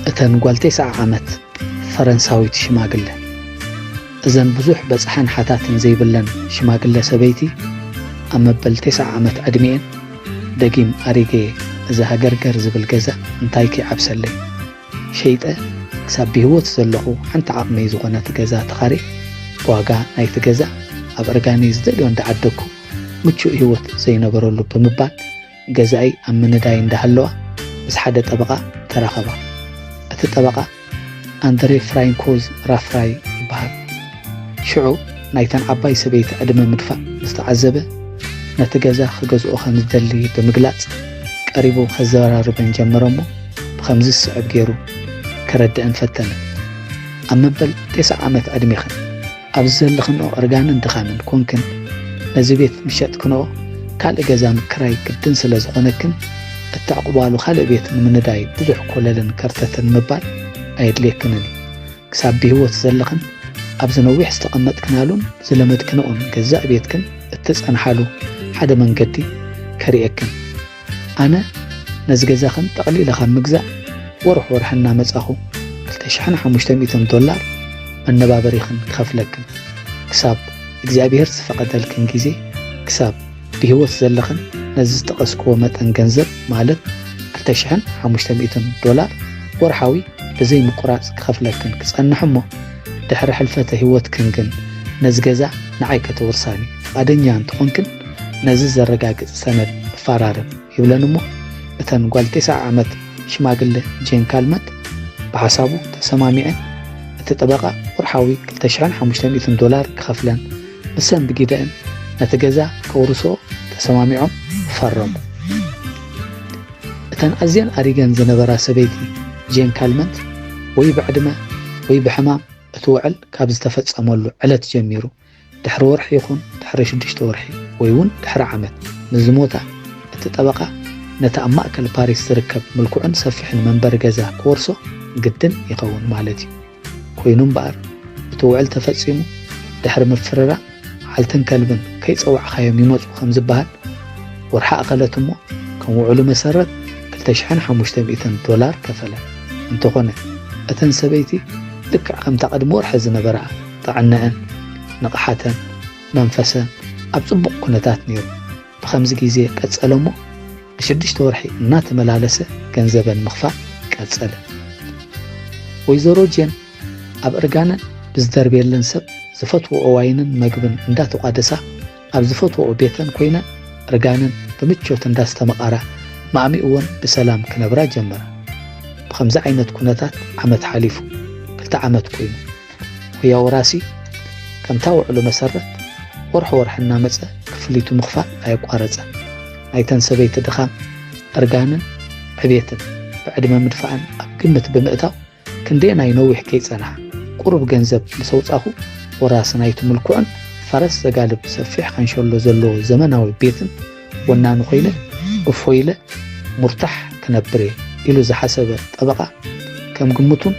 እተን ጓል ተስዓ ዓመት ፈረንሳዊት ሽማግለ። እዘን ብዙሕ በጽሓን ሓታትን ዘይብለን ሽማግለ ሰበይቲ፣ ኣብ መበል ተስዓ ዓመት ዕድሚኤን፣ "ደጊም ኣሪገ እዛ ሃገርገር ዝብል ገዛ እንታይ ከይዓብሰለይ፣ ሸይጠ ክሳብ ብህይወት ዘለኹ ሓንቲ ዓቕመይ ዝኾነት ገዛ ተኻርየ፣ ብዋጋ ናይቲ ገዛ ኣብ እርጋነይ ዝደልዮ እንዳዓደግኩ ምቹእ ህይወት ዘይነበረሉ" ብምባል፣ ገዛኢ ኣብ ምንዳይ እንዳሃለዋ ምስ ሓደ ጠበቓ ተራኸባ። እቲ ጠበቓ ኣንድሬ ፍራንኮዝ ራፍራይ ይበሃል። ሽዑ ናይተን ዓባይ ሰበይቲ ዕድመ ምድፋእ ምስ ተዓዘበ፣ ነቲ ገዛ ክገዝኦ ከም ዝደሊ ብምግላጽ፣ ቀሪቡ ከዘራርበን ጀመረ እሞ፣ ብኸምዚ ዝስዕብ ገይሩ ከረድአን ፈተነ። ኣብ መበል ተስዓ ዓመት ዕድሜኽን፣ ኣብዚ ዘለኽንኦ እርጋንን ድኻምን ኮንክን፣ ነዚ ቤት ምስ ሸጥክንኦ፣ ካልእ ገዛ ምክራይ ግድን ስለ ዝኾነክን፣ እተዕቑባሉ ካልእ ቤት ንምንዳይ ብዙሕ ኮለልን ከርተትን ምባል ኣየድልየክንን እዩ። ክሳብ ብህይወት ዘለኽን፣ ኣብዚ ነዊሕ ዝተቐመጥክናሉን ዝለመድክንኦን ገዛእ ቤትክን እትጸንሓሉ ሓደ መንገዲ ከርእየክን። ኣነ ነዚ ገዛኽን ጠቕሊለ ካብ ምግዛእ፣ ወርሕ ወርሒ እናመጻኹ ክልተ ሽሕን ሓሙሽተ ሚእትን ዶላር መነባበሪኽን ክኸፍለክን፣ ክሳብ እግዚኣብሔር ዝፈቐደልክን ግዜ፣ ክሳብ ብህይወት ዘለኽን፣ ነዚ ዝጠቐስክዎ መጠን ገንዘብ፣ ማለት ክልተ ሽሕን ሓሙሽተ ሚእትን ዶላር ወርሓዊ ብዘይ ምቁራጽ ክኸፍለክን ክጸንሕ እሞ፣ ድሕሪ ሕልፈተ ህይወትክን ግን ነዚ ገዛ ንዓይ ከተውርሳኒ ፍቓደኛ እንተኾንክን፣ ነዚ ዘረጋግጽ ሰነድ ንፈራረም፣ ይብለን እሞ፣ እተን ጓል ተስዓ ዓመት ሽማግለ ጄን ካልመንት ብሓሳቡ ተሰማሚዐን፣ እቲ ጠበቓ ወርሓዊ ክልተ ሽሕን ሓሙሽተ ሚእትን ዶላር ክኸፍለን፣ ንሰን ብጊደአን ነቲ ገዛ ከውርሶ ተሰማሚዖም ፈረሙ። እተን ኣዝየን ኣሪገን ዝነበራ ሰበይቲ ጄን ካልመንት፣ ወይ ብዕድመ ወይ ብሕማም፣ እቲ ውዕል ካብ ዝተፈጸመሉ ዕለት ጀሚሩ፣ ድሕሪ ወርሒ ይኹን ድሕሪ ሽዱሽተ ወርሒ ወይ እውን ድሕሪ ዓመት ምስ ዝሞታ፣ እቲ ጠበቓ ነቲ ኣብ ማእከል ፓሪስ ዝርከብ ምልኩዕን ሰፊሕን መንበሪ ገዛ ክወርሶ ግድን ይኸውን ማለት እዩ። ኮይኑ እምበኣር፣ እቲ ውዕል ተፈጺሙ ድሕሪ ምፍርራም፣ ዓልትን ከልብን ከይጸዋዕካዮም ይመጹ ከም ዝበሃል፣ ወርሓ ኣኸለት እሞ፣ ከም ውዕሉ መሰረት ክልተ ሽሕን ሓሙሽተ ሚእትን ዶላር ከፈለ። እንተኾነ፣ እተን ሰበይቲ ልክዕ ከምታ ቅድሚ ወርሒ ዝነበራ ጥዕነአን፣ ንቕሓተን፣ መንፈሰን ኣብ ጽቡቕ ኩነታት ነይሩ። ብኸምዚ ግዜ ቀጸለ እሞ፣ ንሽዱሽተ ወርሒ እናተመላለሰ ገንዘበን ምኽፋል ቀጸለ። ወይዘሮ ጄን ኣብ እርጋነን ብዝደርብየለን ሰብ ዝፈትውኦ ዋይንን መግብን እንዳተቋደሳ፣ ኣብ ዝፈትውኦ ቤተን ኮይነን እርጋነን ብምቾት እንዳስተመቓራ፣ ማእሚእወን ብሰላም ክነብራ ጀመራ። ብኸምዚ ዓይነት ኩነታት ዓመት ሓሊፉ፣ ክልተ ዓመት ኮይኑ። ወያ ወራሲ፣ ከምታ ውዕሉ መሰረት፣ ወርሒ ወርሒ እናመጸ ክፍሊቱ ምኽፋል ኣየቋረጸን። ናይተን ሰበይቲ ድኻም፣ እርጋንን ዕቤትን ብዕድመ ምድፋኣን ኣብ ግምት ብምእታው፣ ክንደየናይ ነዊሕ ከይጸንሓ፣ ቁሩብ ገንዘብ ምስ ኣውጻኹ፣ ወራሲ ናይቲ ምልኩዕን ፈረስ ዘጋልብ ሰፊሕ ካንሸሎ ዘለዎ ዘመናዊ ቤትን ወናኒ ኮይነ፣ እፎ ኢለ ሙርታሕ ክነብር እየ ኢሉ ዝሓሰበ ጠበቓ፣ ከም ግምቱን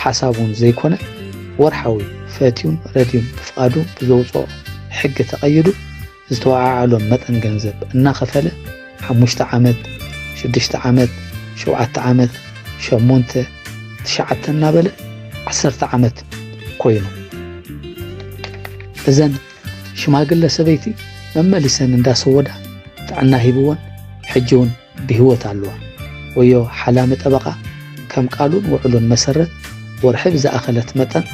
ሓሳቡን ዘይኮነ፣ ወርሓዊ ፈትዩን ረድዩን ብፍቓዱ ብዘውጽኦ ሕጊ ተቐይዱ ዝተወዓዓሎም መጠን ገንዘብ እናኸፈለ፣ ሓሙሽተ ዓመት፣ ሽዱሽተ ዓመት፣ ሸውዓተ ዓመት፣ ሸሞንተ፣ ትሽዓተ እናበለ ዓሰርተ ዓመት ኮይኑ። እዘን ሽማግለ ሰበይቲ መመሊሰን እንዳሰወዳ ጥዕና ሂብወን፣ ሕጂ እውን ብህይወት ኣለዋ። ወዮ ሓላሚ ጠበቓ፣ ከም ቃሉን ውዕሉን መሰረት፣ ወርሒ ብዝኣኸለት መጠን፣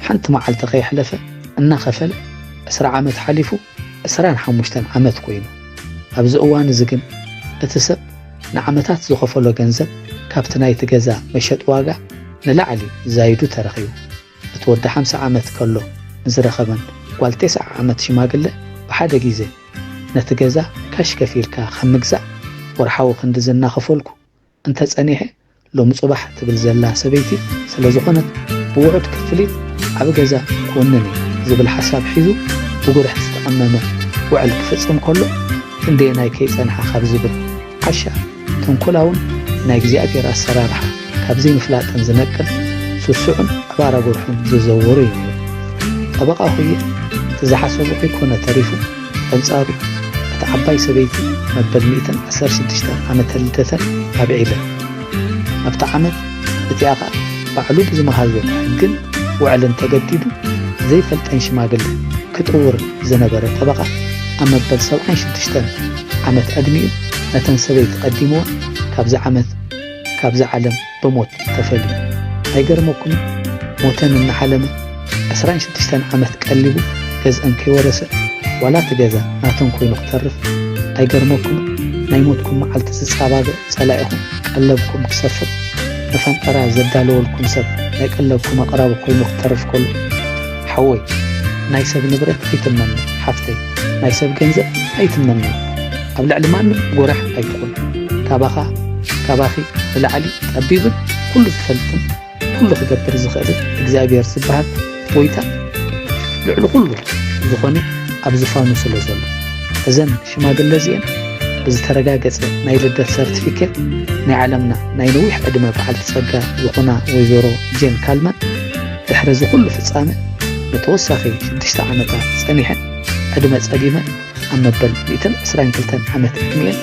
ሓንቲ መዓልቲ ከየሕለፈ እናኸፈለ፣ ዕስራ ዓመት ሓሊፉ፣ ዕስራን ሓሙሽተን ዓመት ኮይኑ። ኣብዚ እዋን እዚ ግን፣ እቲ ሰብ ንዓመታት ዝኸፈሎ ገንዘብ፣ ካብቲ ናይቲ ገዛ መሸጢ ዋጋ ንላዕሊ ዛይዱ ተረኺቡ። እቲ ወዲ ሓምሳ ዓመት ከሎ ንዝረኸበን ጓል ተስዓ ዓመት ሽማግለ፣ ብሓደ ግዜ ነቲ ገዛ ካሽ ከፊልካ ከም ምግዛእ፣ ወርሓዊ ክንድዚ እናኸፈልኩ እንተጸኒሐ፣ ሎሚ ጽባሕ ትብል ዘላ ሰበይቲ ስለ ዝኾነት፣ ብውሑድ ክፍሊት ዓቢ ገዛ ክውንን እዩ ዝብል ሓሳብ ሒዙ፣ ብጉርሒ ዝተቐመመ ውዕል ክፍጽም ከሎ፣ ክንደየናይ ከይጸንሓ ካብ ዝብል ዓሻ፣ ተንኮላውን ናይ እግዚኣብሔር ኣሰራርሓ ካብ ዘይምፍላጥን ዝነቅል፣ ስሱዕን ኣባራጉርሕን ዝዘወሩ እዩ ነይሩ። ጠበቓ ኹየ እቲ ዝሓሰቦ ከይኮነ ተሪፉ፣ በንጻሩ እታ ዓባይ ሰበይቲ መበል ሚእትን ዓሰርተ ሽዱሽተን ዓመተ ልደተን ኣብዒለን። ኣብቲ ዓመት እዚኣ ኸኣ ባዕሉ ብዝመሃዞ ሕግን ውዕልን ተገዲዱ ዘይፈልጠን ሽማግለ ክጥውር ዝነበረ ጠበቓ ኣብ መበል ሰብዓን ሽዱሽተን ዓመት ዕድሚኡ ነተን ሰበይቲ ቀዲምዋ ካብዛ ዓመት ካብዛ ዓለም ብሞት ተፈልዩ። ኣይገርመኩምን? ሞተን እናሓለመ ዕስራን ሽዱሽተን ዓመት ቀሊቡ ገዝአን ከይወረሰ ዋላ እቲ ገዛ ናተን ኮይኑ ክተርፍ ኣይገርመኩምን? ናይ ሞትኩም መዓልቲ ዝጻባበ ጸላኢኹም ቀለብኩም ክሰፍር መፈንጠራ ዘዳለወልኩም ሰብ ናይ ቀለብኩም ኣቕራቢ ኮይኑ ክተርፍ ከሎ ሓወይ ናይ ሰብ ንብረት ኣይትመነ ሓፍተይ ናይ ሰብ ገንዘብ ኣይትመነ ኣብ ልዕሊ ማንም ጎራሕ ኣይትኹን ካባኻ ካባኺ ብላዕሊ ጠቢብን ኩሉ ዝፈልጥን ኩሉ ክገብር ዝኽእል እግዚኣብሔር ዝበሃል ጎይታ ልዕሊ ኩሉ ዝኾነ ኣብ ዝፋኑ ስለ ዘሎ እዘን ሽማግለ እዚአን ብዝተረጋገጸ ናይ ልደት ሰርቲፊኬት ናይ ዓለምና ናይ ነዊሕ ዕድመ በዓልቲ ጸጋ ዝኾና ወይዘሮ ጄን ካልመን ድሕሪ እዚ ኩሉ ፍጻመ ንተወሳኺ ሽዱሽተ ዓመታት ጸኒሐን ዕድመ ጸጊመን ኣብ መበል ሚእትን ዕስራን ክልተን ዓመት ዕድሚኤን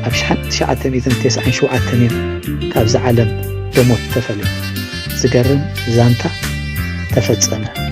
ኣብ ሽሓን ትሽዓተ ሚእትን ተስዓን ሸውዓተን እየን ካብዛ ዓለም ብሞት ተፈልየን። ዝገርም ዛንታ ተፈጸመ።